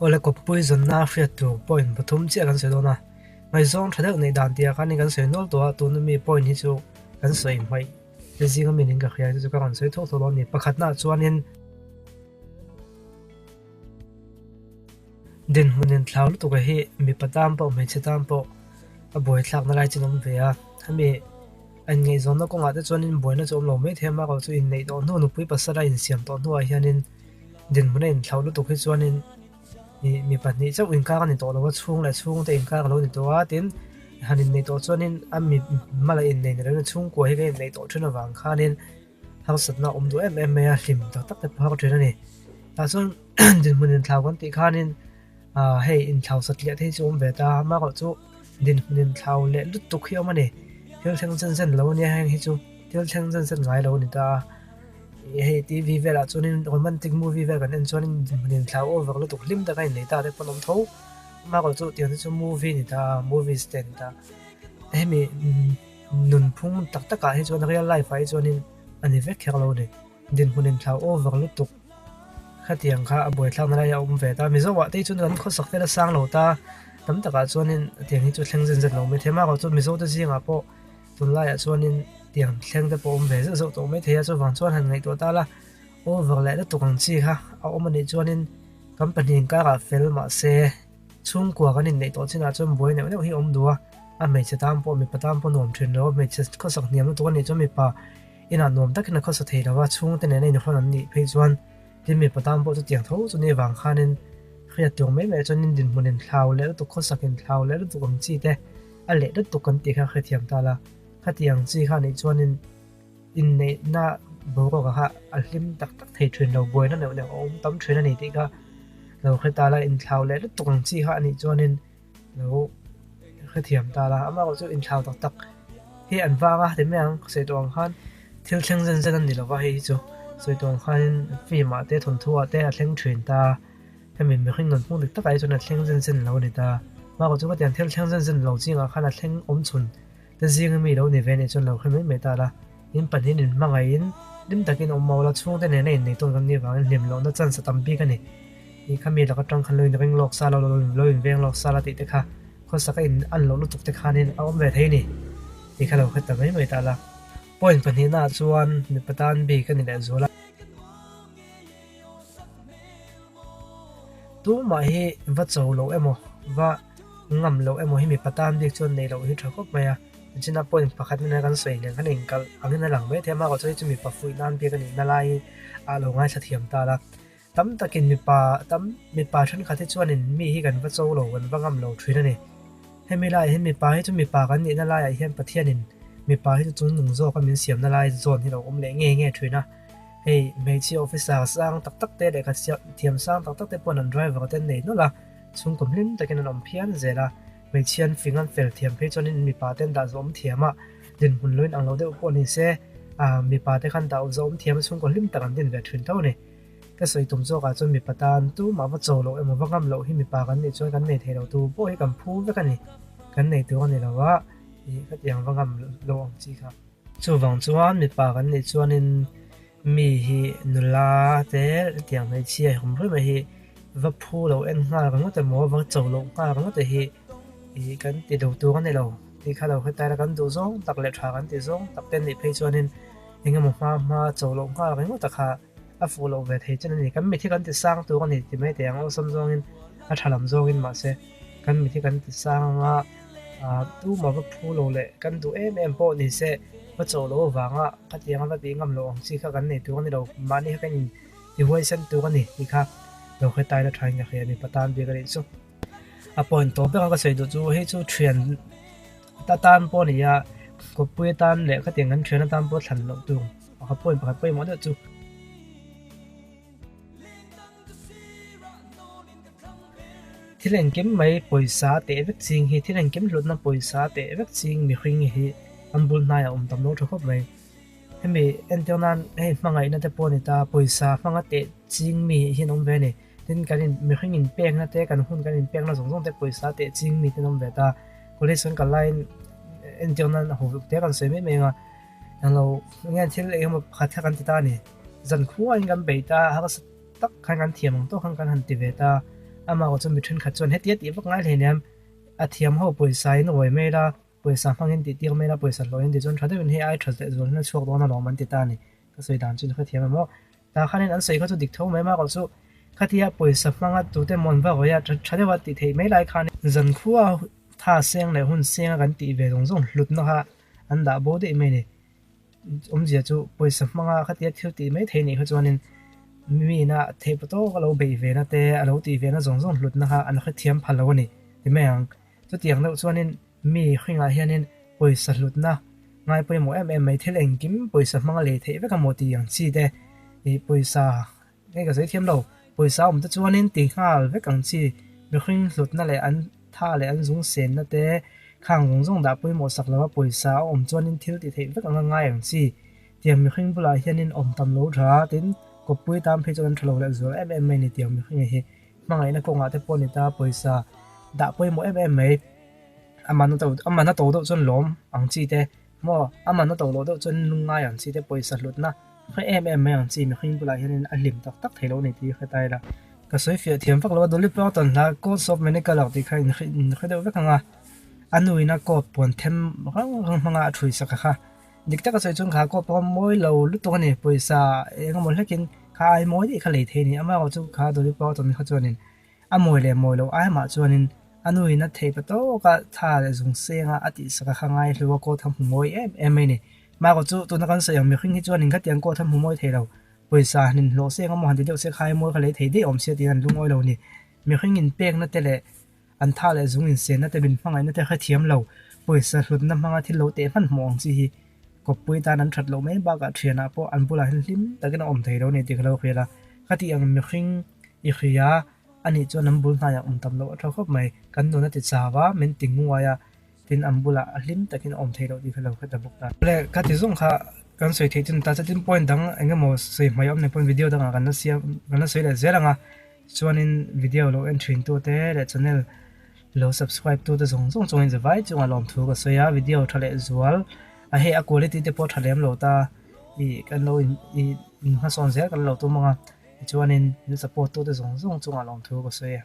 Awle kawppui zawnna hriat tur point pathum chiah kan sawi dawn a, ngaihzawng tha deuh neih dan tihah khan kan sawi nual tawh a, tuna mi point hi chu kan sawi hmaih te zinga mi niin ka hria chu chu ka rawn sawi thawk thawk dawn a ni. Pakhatnaah chuanin dinhmun inthlau lutuk hi mipa tan pawh hmeichhe tan pawh a buaithlakna lai chin a awm ve a, hemi a inngaihzawnna kawngah te chuanin buaina chu a awm lo maithei a, amaherawhchu chu inneih tawh hnu nupui pasal a insiam tawh hnuah hianin Dinhmun a inthlauh lutuk hi chuanin ih mi pahnih chauh inkar a ni tawh lo a, chhung leh chhungte inkar a lo ni tawh a, tin han inneih tawh chuanin a mi hmala inneih ni loin chhungkua hi ka inneih tawh thin avang khanin harsatna a awm duh em em mai a, hlim tak tak te pawh har thin a ni. Tah chuan dinhmun inthlau kan tih khanin ah hei inthlau satliah te hi chu a awm ve ta, amaherawhchu dinhmun inthlau leh lutuk hi a awm a ni, thil thleng zen zen lo a nia heng hi chu thil thleng zen zen ngai lo a ni ta a. Hei TV velah chuanin romantic movie vel kan en chuanin hmun inthlau over lutuk hlim taka innei ta te pawh an awm tho. Amaherawhchu chu tiang te chu movie a ni ta a, movies te a ni ta. Hemi nunphung tak takah hi chuan real life ah hi chuanin a ni vek kher lo a ni. Dinhmun inthlau over lutuk khatiang kha a buaithlakna lai a awm ve ta. Mizo ah te hi chuan kan khawsak vel a sang lo ta, tam takah chuanin tiang hi chu thleng zen zen lo mai thei. Amaherawhchu Mizo te zingah pawh Tunlaiah chuanin tiang thleng te pawh awm ve zeuh zeuh tawh maithei a, chuvang chuan han ngaihtuah ta la, over leh lutuk ang chi kha a awm anih chuanin kan pahnih inkarah fel mahse chhungkua kan inneih tawh chinah chuan buai neuh neuh hi a awm duh a, a hmeichhe tan pawh mipa tan pawh nuam thin lo, hmeichhe khawsak hniam lutuk anih chuan mipa inah nuam takin a khawsa thei lo a, chhungte nena inhawn an nih phei chuan tin mipa tan pawh chutiang tho chu ni vang khanin hriat tur mai mai chuanin dinhmun inthlau leh lutuk khawsak inthlau leh lutuk ang chi te. A leh lutuk kan tih kha hrethiam ta la, khatiang chi kha nih chuanin inneihna boruak kha a hlim tak tak thei thin lo, buaina neuh neuh a awm tam thin a ni tih kha lo hre ta la, inthlau leh lutuk ang chi kha a nih chuanin lo hrethiam ta la, amaherawh chu inthlau tak tak hi an vang a ti mai ang, sawi tawh ang khan thil thleng zen zen a ni lova hei hi chu sawi tawh ang khanin film ah te thawnthu ah te a thleng thin ta. Hemi mihring nun hmung dik takah hi chuan a thleng zen zen lo a ni ta. Mahkawh chu khatiang thil thleng zen zen lo chingah khan a thleng awm chhun te zinga mi lo ni ve nih chuan lo hre mai mai ta la. In pahnihin in hmangaihin hlim takin awm mauh la, chhungte nena innei tawn kan nih vangin hlim lohna chance a tam bik a ni. Ih kha mi lak atang khan lo inring lawk sa la, lo inveng lawk sa la tih te kha khawsak a in an loh lutuk te khanin a awm ve thei a ni tih kha lo hre ta mai mai ta la. Point pahnihnaah chuan mipa tan bik a ni lehzual a. Tumah hi va cho loh emaw, va ngam loh emaw hi mipa tan bik chuan nei loh hi tha khawp mai a. China point pakhat nena kan sawi nen khan inkalh angin a lang mai thei a, amaherawhchu hei chu mipa fuih nan bik a nihna lai ah lo ngaithla thiam ta la. Tam takin mipa tam mipa thenkhat hi chuanin mi hi kan va cho lo, kan va ngam lo thin a ni. Hemi laiah hian mipa hi chu mipa kan nihna laiah hian Pathianin mipa hi chu chungnung zawka min siamna lai zawn hi lo awm leh nge nge thin a. Hei hmeichhia officer sang tak tak te lehkha thiam sang tak tak te pawhin an driver te an nei nawlh a, chhungkaw hlim takin an awm phian zel a, hmeichhia an fing an fel thiam phei chuanin mipa te an dah zawh awm thiam a, dinhmun lo inang lo deuh pawh ni se mipa te khan dah zawh awm thiam a chhungkaw hlim tak an din ve thin tho a ni. Ka sawi tum zawkah chuan mipa tan tumah va cho loh emaw va ngam loh hi mipa kan nih chuan kan nei thei lo tu pawh hi kan phu vek a ni, kan nei tur a ni lo a, ih khatiang va ngam loh ang chi kha. Chuvang chuan mipa kan nih chuanin mi hi nula te tiang hmeichhia hi awm reng hi va phu lo en nghal ringawt emaw va cho loh nghal ringawt te hi ih kan ti lo tur a ni lo tih kha lo hre ta kan duh zawng tak leh tha kan tih zawng tak te nih phei chuanin eng emaw hma hma cho loh nghal ringawt a kha a fuh loh ve thei chen a ni. Kan mit hi kan ti sang tur a ni ti mai teh ang awlsam zawngin a tha lam zawngin mahse kan mit hi kan ti sang anga ah tumah va phu lo leh kan duh em em pawh ni se va chawh loh avanga khatianga va tih ngam loh ang chi kha kan nei tur a ni lo mahni kha kan in ti huaisen tur a ni tih kha lo hre tai la thain ka hria a ni patan bik a nih chu. A point tawp ber a ka sawi duh chu hei chu thian atan pawh a ni a kawppui atan leh khatiang kan thian atan pawh thlan loh tur. Pakhat pawhin pakhat pawimawh deuh chu. Thil engkim mai pawisa teh vek ching hi thil engkim hlutna pawisa teh vek ching mihring hi an bul hnaiah awm tam lo tha khawp mai. Hemi entir nan hei hmangaihna te pawh a ni ta pawisa hmanga teh ching mi hi an awm ve a ni. Tin kan in mihring inpekna te kan hun kan inpekna zawng zawng te pawisa teh ching mi te an awm ve ta. College kan kal laiin entir nan ho te kan sawi mai mai ang a. Englo nge thil eng emaw pakhat kha kan ti ta a ni. Zan khuain kan bei ta a, harsa tak khan kan thiam ang tawk khan kan han ti ve ta. Amah chu mi thenkhat chuan heti a tih vak ngai hleinem, a thiam ho pawisa in uai mai la, pawisa hmangin tih tir mai la, pawisa hlawhin ti chuan tha deuhin hei ai tha leh zual hian a chhuak dawn alawm an ti ta a ni. Ka sawi dan chu ka hrethiam em aw. Tah khanin an sawi kha chu dik tho mai mak chu khatia pawisa hmanga tute mawn va hawi a tha deuha tih theih mai lai khan zankhua tha seng leh hun senga kan tih ve zawng zawng hlutna kha an dah bo daih mai a ni. Awmzia chu pawisa hmanga khatia thil tih mai thei nih kha chuanin mi ina theih paw tawk a lo beih ve na te a lo tih ve na zawng zawng hlutna kha an hrethiam pha lo a ni ti mai ang. Chutiang deuh chuanin mi hringah hianin pawisa hlutna ngai pawimawh em em mai thil engkim pawisa hmanga lei theih vek a maw tih ang chi te ih pawisa nge ka sawi thiam lo pawisa awm te chuanin ti nghal vek ang chi mihring hlutna leh an tha leh an zung senna te khang zawng zawng dah pawimawh sak lova pawisa a awm chuanin thil ti theih vek anga ngai ang chi tiang mihring bulah hianin awm tam lo tha tin kawppui tan phei chuan an tha lo leh zual em em mai a ni tiang mihring hi hmangaihna kawngah te pawh a ni ta pawisa dah pawimawh em em mai a man a to a man a to deuh chuan lawm ang chi te maw a man a to loh deuh chuan lungngai ang chi te pawisa hlutna hre em em mai ang chi mihring bulah hianin a hlim tak tak thei lo a ni tih hre ta ila. Ka sawi fiah thiam vak lo a Dolly Parton hla Coats of Many Colour tih kha in hre deuh vek ang a, a nuin a coat puan them rang rang hmanga a thui sak a kha. Dik taka sawi chuan kha coat pawh mawi lo lutuk a ni, pawisa eng emaw hlekin kha ai mawi daih kha lei thei a ni. Amaherawhchu chu kha Dolly Parton kha chuanin a mawi leh mawi loh ai mah chuanin a nuin a theih pa tawka tha leh zung senga a tih sak a kha ngai hlu a coat kha hmu mawi em em mai a ni. Amaherawhchu chu tuna kan sawi ang mihring hi chuanin khatiang coat kha hmu mawi thei lo. Pawisa han inhlawh seng emaw han ti deuh se khai mawi kha lei thei daih awm sia tiin an lungawi lo a ni. Mihring inpekna te leh an tha leh zung insenna te min hmangaihna te hrethiam lo. Pawisa hlutna hmanga thil lo teh hmanhmawh ang chi hi kawppui tan an that loh mai bakah thianah pawh an bulah hian hlim takin a awm thei lo a ni tih ka lo hriat a. Khati ang mihring i hria a nih chuan an bul hnaiah awm tam loh a tha khawp mai. Kan nun a ti chau a, min ti nguai a. Tin an bulah a hlim takin a awm thei loh tih kha lo hre ta bawk ta. Le ka ti zawng kha kan sawi theih chu ta chutin point dang eng emaw sawi hmai awm nei pawn video dangah kan la siam kan la sawi leh zel ang a chuanin video lo en thin tu te leh channel lo subscribe tu te zawng zawng chungin zavai chungah lawmthu ka sawi a video tha leh zual a hei a quality te pawh tha lem lo ta ih kan lo in ih in hmasawn zel kan lo tum ang a tichuanin min support tu te zawng zawng chungah lawmthu ka sawi a.